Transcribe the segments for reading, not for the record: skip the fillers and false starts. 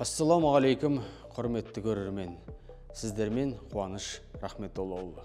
Ассалаумағалейкум, құрметті көрермен. Сіздермен Қуаныш Рахметоллаұлы.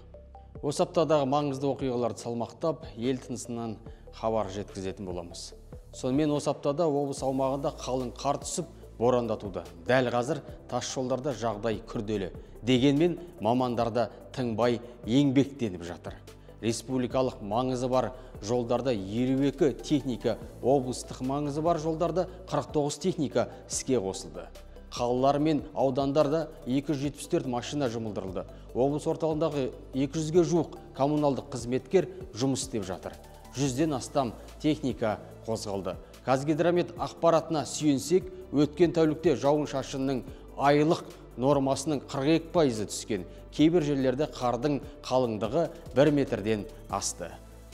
Осы аптадағы маңызды оқиғаларды салмақтап, ел тынысынан хабар жеткізетін боламыз. Сонымен осы аптада облыс аумағында қалың қар түсіп, борандатуда. Дәл қазір тас жолдарда жағдай күрделі. Дегенмен мамандарда тыңбай еңбектеніп жатыр. Республикалық маңызы бар жолдарда 52 техника, облыстық маңызы бар жолдарда 49 техника іске қосылды. Қалалар мен аудандарда 274 машина жұмылдырылды. Облыс орталығындағы 200-ге жуық коммуналдық қызметкер жұмыс істеп жатыр. 100-ден астам техника қозғалды. Қазгидромет ақпаратына сүйенсек, өткен тәулікте жауын-шашынның айлық нормасының 42% түскен. Кейбір жерлерде қардың қалыңдығы 1 метрден асты.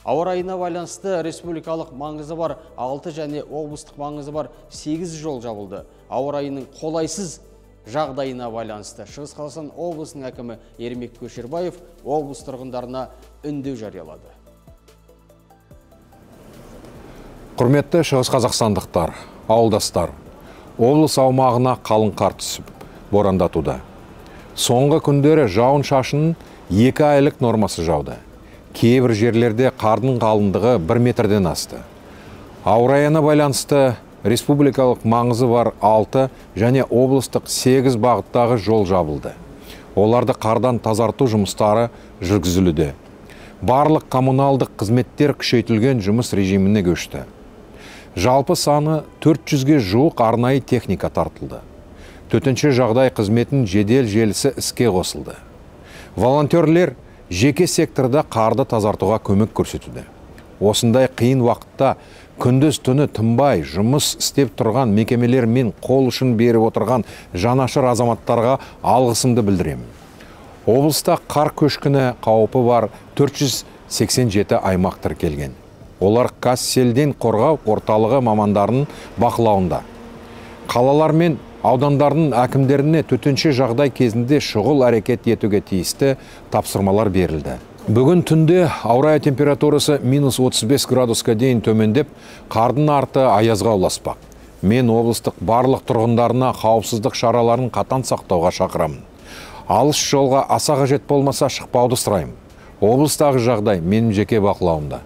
Ауа райына байланысты республикалық маңызы бар 6 және облыстық маңызы бар 8 жол жабылды. Ауа райының қолайсыз жағдайына байланысты Шығыс Қазақстан облысының әкімі Ермек Көшербаев облыс тұрғындарына үндеу жариялады. Құрметті Шығыс Қазақстандықтар, ауылдастар, облыс аумағына қалың қар түсіп, борандатуда. Соңғы күндері жауын-шашынның 2 айлық нормасы жауды. Кейбір жерлерде қардың қалыңдығы 1 метрден асты. Ауа райына байланысты республикалық маңызы бар 6 және облыстық 8 бағыттағы жол жабылды. Оларды қардан тазарту жұмыстары жүргізілуде. Барлық коммуналдық қызметтер күшейтілген жұмыс режиміне көшті. Жалпы саны 400-ге жуық арнайы техника тартылды. Төтенше жағдай қызметінің жедел желісі іске қосылды. Волонтерлер жеке секторда қарды тазартуға көмек көрсетуде. Осындай қиын уақытта күндіз түні тынбай жұмыс істеп тұрған мекемелер мен қол ұшын беріп отырған жанашыр азаматтарға алғысымды білдіремін. Облыста қар көшкіні қаупі бар 487 аймақ тіркелген. Олар Казселден қорғау орталығы мамандарының бақылауында. Қалалар мен аудандардың әкімдеріне төтенше жағдай кезінде шұғыл әрекет етуге тиісті тапсырмалар берілді. Бүгін түнде ауа райы температурасы -35 градусқа дейін төмендеп, қардың арты аязға ұласпақ. Мен облыстық барлық тұрғындарына қауіпсіздік шараларын қатаң сақтауға шақырамын. Алыс жолға аса қажет болмаса шықпауды сұраймын. Облыстағы жағдай менің жеке бақылауымда.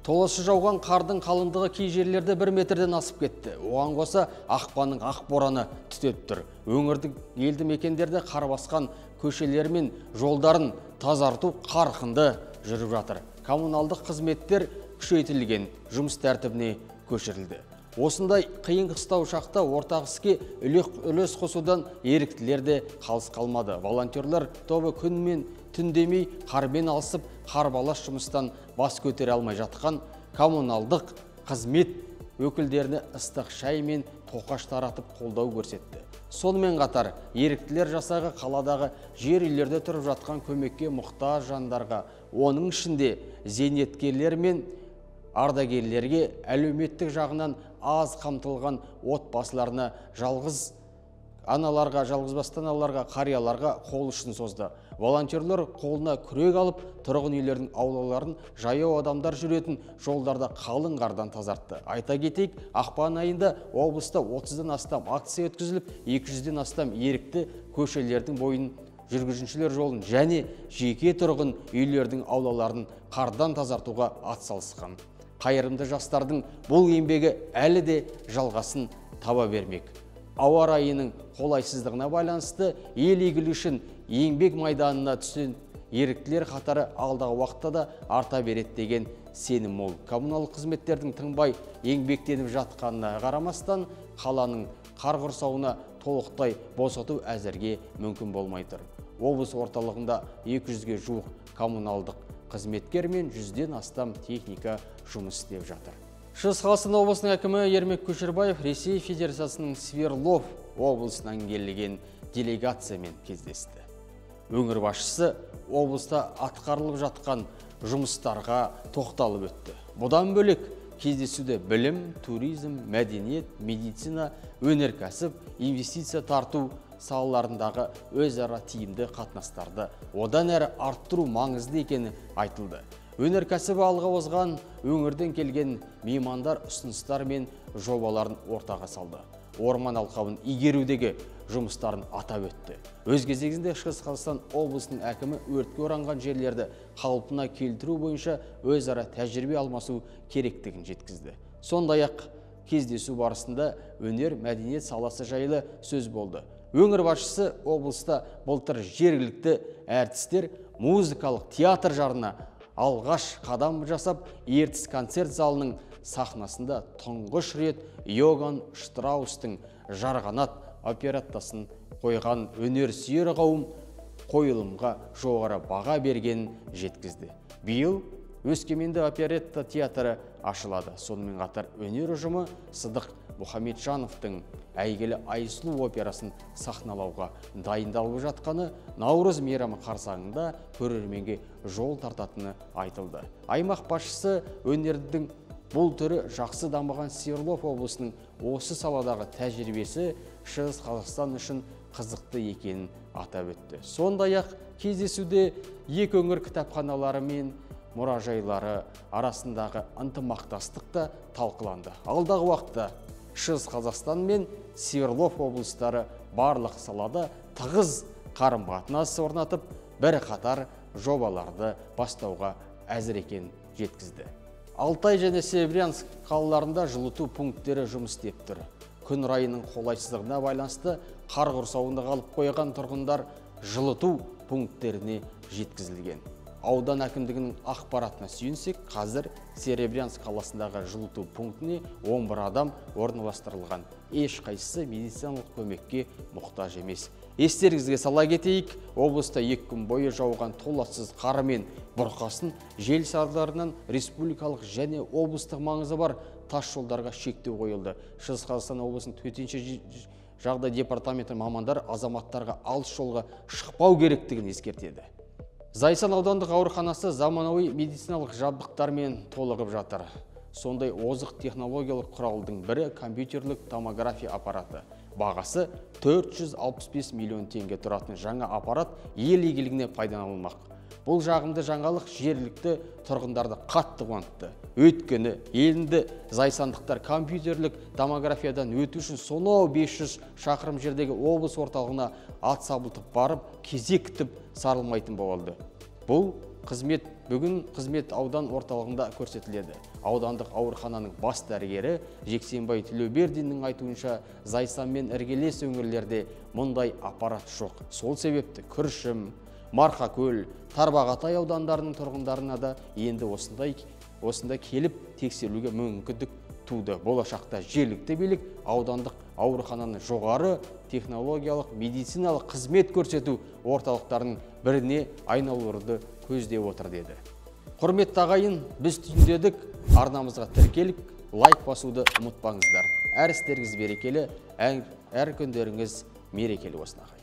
Толасы жауған қардың қалыңдығы кей жерлерде 1 метрден асып кетті. Оған қоса ақпанның ақ бораны түтеп тұр. Өңірдің елді мекендерде қар басқан көшелер мен жолдарын тазарту қарқынды жүріп жатыр. Коммуналдық қызметтер күшейтілген, жұмыс тәртібіне көшірілді. Осындай қиын қыстау шақта ортақ іске үлес қосудан еріктілер де қалыс қалмады. Волонтерлер тобы күн мен түн демей қармен алысып, қарбалас жұмыстан бас көтере алмай жатқан коммуналдық қызмет өкілдеріне ыстық шай мен тоқаш таратып қолдау көрсетті. Сонымен қатар еріктілер жасағы қаладағы жер үйлерде тұрып жатқан көмекке мұқтаж жандарға, оның ішінде зейнеткерлер мен ардагерлерге, әлеуметтік жағынан аз қамтылған отбасыларына, жалғыз аналарға, жалғызбасты аналарға, қарияларға қол ұшын созды. Волонтерлер қолына күрек алып, тұрғын үйлердің аулаларын, жаяу адамдар жүретін жолдарда қалың қардан тазартты. Айта кетейік, ақпан айында облыста 30-дан астам акция өткізіліп, 200-ден астам ерікті көшелердің бойын, жүргізушілер жолын және жеке тұрғын үйлердің аулаларын қардан тазартуға атсалысқан. Қайырымды жастардың бұл еңбегі әлі де жалғасын таба бермек. Ауа райының қолайсыздығына байланысты ел игілігі үшін еңбек майданына түскен еріктілер қатары алдағы уақытта да арта береді деген сенім мол. Коммуналдық қызметтердің тынбай еңбектеніп жатқанына қарамастан қаланың қар құрсауына толықтай босату әзірге мүмкін болмай тұр. Облыс орталығында 200-ге жуық коммуналдық қызметкер мен 100-ден астам техника жұмыс істеп жатыр. Шығыс Қазақстан облысының әкімі Ермек Көшербаев Ресей Федерациясының Свердлов облысынан келген делегациямен кездесті. Өңір басшысы облыста атқарылып жатқан жұмыстарға тоқталып өтті. Бұдан бөлек кездесуде білім, туризм, мәдениет, медицина, өнеркәсіп, инвестиция тарту салаларындағы өзара тиімді қатынастарды одан әрі арттыру маңызды екені айтылды. Өнеркәсібі алға озған өңірден келген меймандар ұсыныстар мен жобаларын ортаға салды. орман алқабын игерудегі жұмыстарын атап өтті. Өз кезегінде Шығыс Қазақстан облысының әкімі өртке оранған жерлерді қалпына келтіру бойынша өзара тәжірибе алмасу керектігін жеткізді. Сондай-ақ кездесу барысында өнер, мәдениет саласы жайлы сөз болды. Өңір басшысы облыста былтыр жергілікті әртістер музыкалық театр жарына алғаш қадам жасап, Ертіс концерт залының сахнасында тұңғыш рет Иоганн Штраустың «Жарғанат» опереттасын қойған өнер сүйер қауым қойылымға жоғары баға бергенін жеткізді. Биыл Өскеменде оперетта театры ашылады. Сонымен қатар өнер ұжымы Сыдық Мұхамеджановтың әйгілі «Айсұлу» операсын сахналауға дайындалып жатқаны, Наурыз мейрамы қарсаңында көрерменге жол тартатыны айтылды. Аймақ басшысы өнердің бұл түрі жақсы дамыған Свердлов облысының осы саладағы тәжірибесі Шығыс Қазақстан үшін қызықты екенін атап өтті. Сондай-ақ кездесуде екі өңір кітапханалары мен мұражайлары арасындағы ынтымақтастық та талқыланды. Алдағы уақытта Шығыс Қазақстан мен Свердлов облыстары барлық салада тығыз қарым-қатынас орнатып, бірқатар жобаларды бастауға әзір екенін жеткізді. Алтай және Серебрянск қалаларында жылыту пункттері жұмыс істеп тұр. Күн райының қолайсыздығына байланысты қар құрсауында қалып қойған тұрғындар жылыту пункттеріне жеткізілген. Аудан әкімдігінің ақпаратына сүйенсек, қазір Серебрянск қаласындағы жылыту пунктіне 11 адам орналастырылған. Ешқайсысы медициналық көмекке мұқтаж емес. Естеріңізге сала кетейік, облыста 2 күн бойы жауған толассыз қар мен бұрқасын жел салдарынан республикалық және облыстық маңызы бар тас жолдарға шектеу қойылды. Шығыс Қазақстан облысының төтенше жағдай департаменті мамандары азаматтарға алыс жолға шықпау керектігін ескертеді. Зайсан аудандық ауруханасы заманауи медициналық жабдықтармен толығып жатыр. Сондай озық технологиялық құралдың бірі компьютерлік томография аппараты. Бағасы 465 миллион теңге тұратын жаңа аппарат ел игілігіне пайдаланылмақ. Бұл жағымды жаңалық жергілікті тұрғындарды қатты қуантты. Өйткені елінде зайсандықтар компьютерлік томографиядан өту үшін сонау 500 шақырым жердегі облыс орталығына ат сабылтып барып, кезек күтіп сарылмайтын болды. Бұл қызмет бүгін қызмет аудан орталығында көрсетіледі. Аудандық аурухананың бас дәрігері Жексенбай Тілеубердиннің айтуынша, Зайсан мен іргелес өңірлерде мұндай аппарат жоқ. Сол себепті Күршім, Марқакөл, Тарбағатай аудандарының тұрғындарына да енді осында келіп тексерілуге мүмкіндік туды. Болашақта жергілікті билік аудандық аурухананы жоғары технологиялық медициналық қызмет көрсету орталықтарының біріне айналдыруды көздеп отыр деді. Құрметті ағайын, біз түйіндедік. Арнамызға тіркеліп, лайк басуды ұмытпаңыздар. Әр істеріңіз берекелі, әр күндеріңіз мерекелі болсын ағайын.